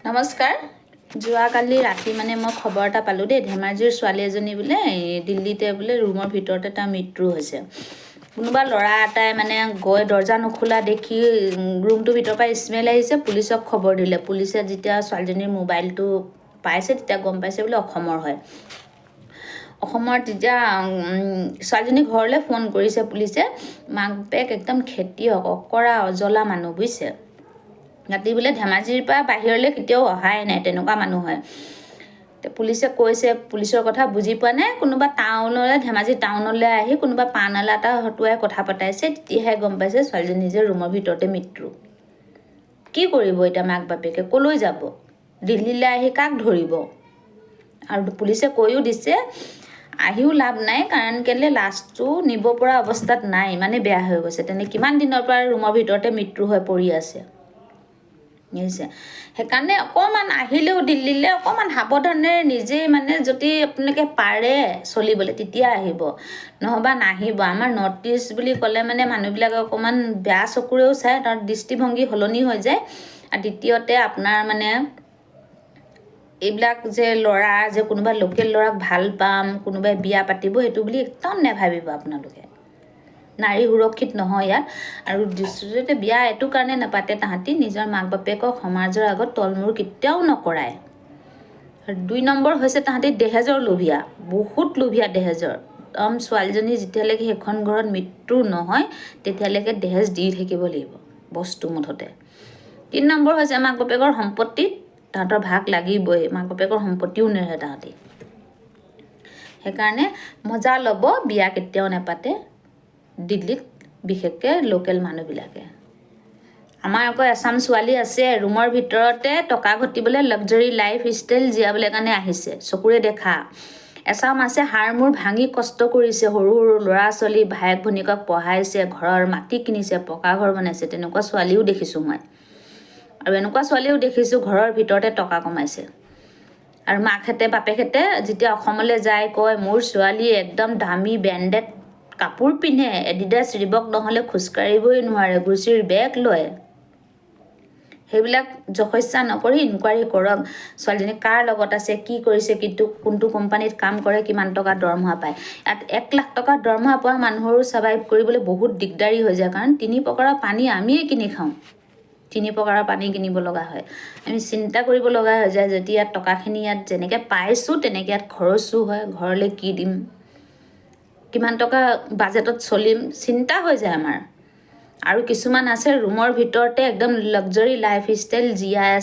নমস্কাৰ। যোৱাকালি ৰাতি মানে মই খবৰ এটা পালোঁ দেই, ধেমাজিৰ ছোৱালী এজনী বোলে এই দিল্লীতে বোলে ৰুমৰ ভিতৰতে তাৰ মৃত্যু হৈছে। কোনোবা ল'ৰা এটাই মানে গৈ দৰ্জা নোখোলা দেখি ৰুমটোৰ ভিতৰৰ পৰা স্মেল আহিছে, পুলিচক খবৰ দিলে। পুলিচে যেতিয়া ছোৱালীজনীৰ মোবাইলটো পাইছে, তেতিয়া গম পাইছে বোলে অসমৰ হয়। অসমৰ তেতিয়া ছোৱালীজনী ঘৰলৈ ফোন কৰিছে পুলিচে। মাক বাপেক একদম খেতিয়ক, অকৰা অজলা মানুহ, বুজিছে। ৰাতি বোলে ধেমাজিৰ পৰা বাহিৰলৈ কেতিয়াও অহাই নাই, তেনেকুৱা মানুহ হয়। পুলিচে কৈছে, পুলিচৰ কথা বুজি পোৱা নাই। কোনোবা টাউনলৈ, ধেমাজি টাউনলৈ আহি কোনোবা পাণৱালা এটা হতুৱাই কথা পতাইছে, তেতিয়াহে গম পাইছে ছোৱালীজনী যে ৰুমৰ ভিতৰতে মৃত্যু। কি কৰিব এতিয়া মাক বাপেকে? ক'লৈ যাব? দিল্লীলৈ আহি কাক ধৰিব? আৰু পুলিচে কৈও দিছে, আহিও লাভ নাই, কাৰণ কেলৈ লাছটো নিব পৰা অৱস্থাত নাই, ইমানেই বেয়া হৈ গৈছে। তেনে কিমান দিনৰ পৰা ৰুমৰ ভিতৰতে মৃত্যু হৈ পৰি আছে, বুজিছে। সেইকাৰণে অকণমান আহিলেও দিল্লীলৈ অকণমান সাৱধানেৰে নিজেই মানে যদি আপোনালোকে পাৰে চলিবলৈ, তেতিয়া আহিব, নহ'বা নাহিব। আমাৰ নৰ্থ ইষ্ট বুলি ক'লে মানে মানুহবিলাকে অকণমান বেয়া চকুৰেও চায়, তাৰ দৃষ্টিভংগী সলনি হৈ যায়। আৰু দ্বিতীয়তে আপোনাৰ মানে এইবিলাক যে ল'ৰা যে কোনোবা লোকেল ল'ৰাক ভাল পাম, কোনোবাই বিয়া পাতিব, সেইটো বুলি একদম নাভাবিব আপোনালোকে। নাৰী সুৰক্ষিত নহয় ইয়াত। আৰু দ্বিতীয়তে বিয়া এইটো কাৰণে নাপাতে, তাহাঁতি নিজৰ মাক বাপেকক সমাজৰ আগত তলমূৰ কেতিয়াও নকৰায়। আৰু 2 নম্বৰ হৈছে তাহাঁতি দেহেজৰ লোভীয়া, বহুত লোভীয়া দেহেজৰ। একদম ছোৱালীজনী যেতিয়ালৈকে সেইখন ঘৰত মৃত্যু নহয়, তেতিয়ালৈকে দেহেজ দি থাকিব লাগিব বস্তু মুঠতে। 3 নম্বৰ হৈছে মাক বাপেকৰ সম্পত্তিত তাহাঁতৰ ভাগ লাগিবই, মাক বাপেকৰ সম্পত্তিও নেৰে তাহাঁতি। সেইকাৰণে মজা ল'ব, বিয়া কেতিয়াও নাপাতে দিল্লীত, বিশেষকৈ লোকেল মানুহবিলাকে। আমাৰ আকৌ এচাম ছোৱালী আছে, ৰুমৰ ভিতৰতে টকা ঘটিবলৈ, লাক্সাৰী লাইফ ষ্টাইল জীয়াবলৈ কাৰণে আহিছে, চকুৰে দেখা। এচাম আছে, হাড় মূৰ ভাঙি কষ্ট কৰিছে, সৰু সৰু ল'ৰা ছোৱালী, ভায়েক ভনীয়েকক পঢ়াইছে, ঘৰৰ মাটি কিনিছে, পকা ঘৰ বনাইছে, তেনেকুৱা ছোৱালীও দেখিছোঁ মই। আৰু এনেকুৱা ছোৱালীও দেখিছোঁ, ঘৰৰ ভিতৰতে টকা কমাইছে। আৰু মাকহেঁতে বাপেকহেঁতে যেতিয়া অসমলৈ যায়, কয়, "মোৰ ছোৱালী একদম দামী ব্ৰেণ্ডেড কাপোৰ পিন্ধে, এডিডাছ ৰিবক নহ'লে খোজকাঢ়িবই নোৱাৰে, গুচিৰ বেগ লয়।" সেইবিলাক যশস্যা নকৰি ইনকুৱাৰী কৰক, ছোৱালীজনী কাৰ লগত আছে, কি কৰিছে, কিন্তু কোনটো কোম্পানীত কাম কৰে, কিমান টকা দৰমহা পায়। ইয়াত 1 লাখ টকা দৰমহা পোৱা মানুহৰো ছাৰ্ভাইভ কৰিবলৈ বহুত দিগদাৰী হৈ যায়, কাৰণ তিনি প্ৰকাৰৰ পানী আমিয়ে কিনি খাওঁ। তিনি প্ৰকাৰৰ পানী কিনিব লগা হয়। আমি চিন্তা কৰিব লগা হৈ যায়, যদি ইয়াত টকাখিনি ইয়াত যেনেকৈ পাইছোঁ, তেনেকৈ ইয়াত খৰচো হয়, ঘৰলৈ কি দিম, কিমান টকা বাজেটত চলিম, চিন্তা হৈ যায় আমাৰ। আৰু কিছুমান আছে, ৰুমৰ ভিতৰতে একদম লাক্সাৰী লাইফ ষ্টাইল জীয়াই আছে।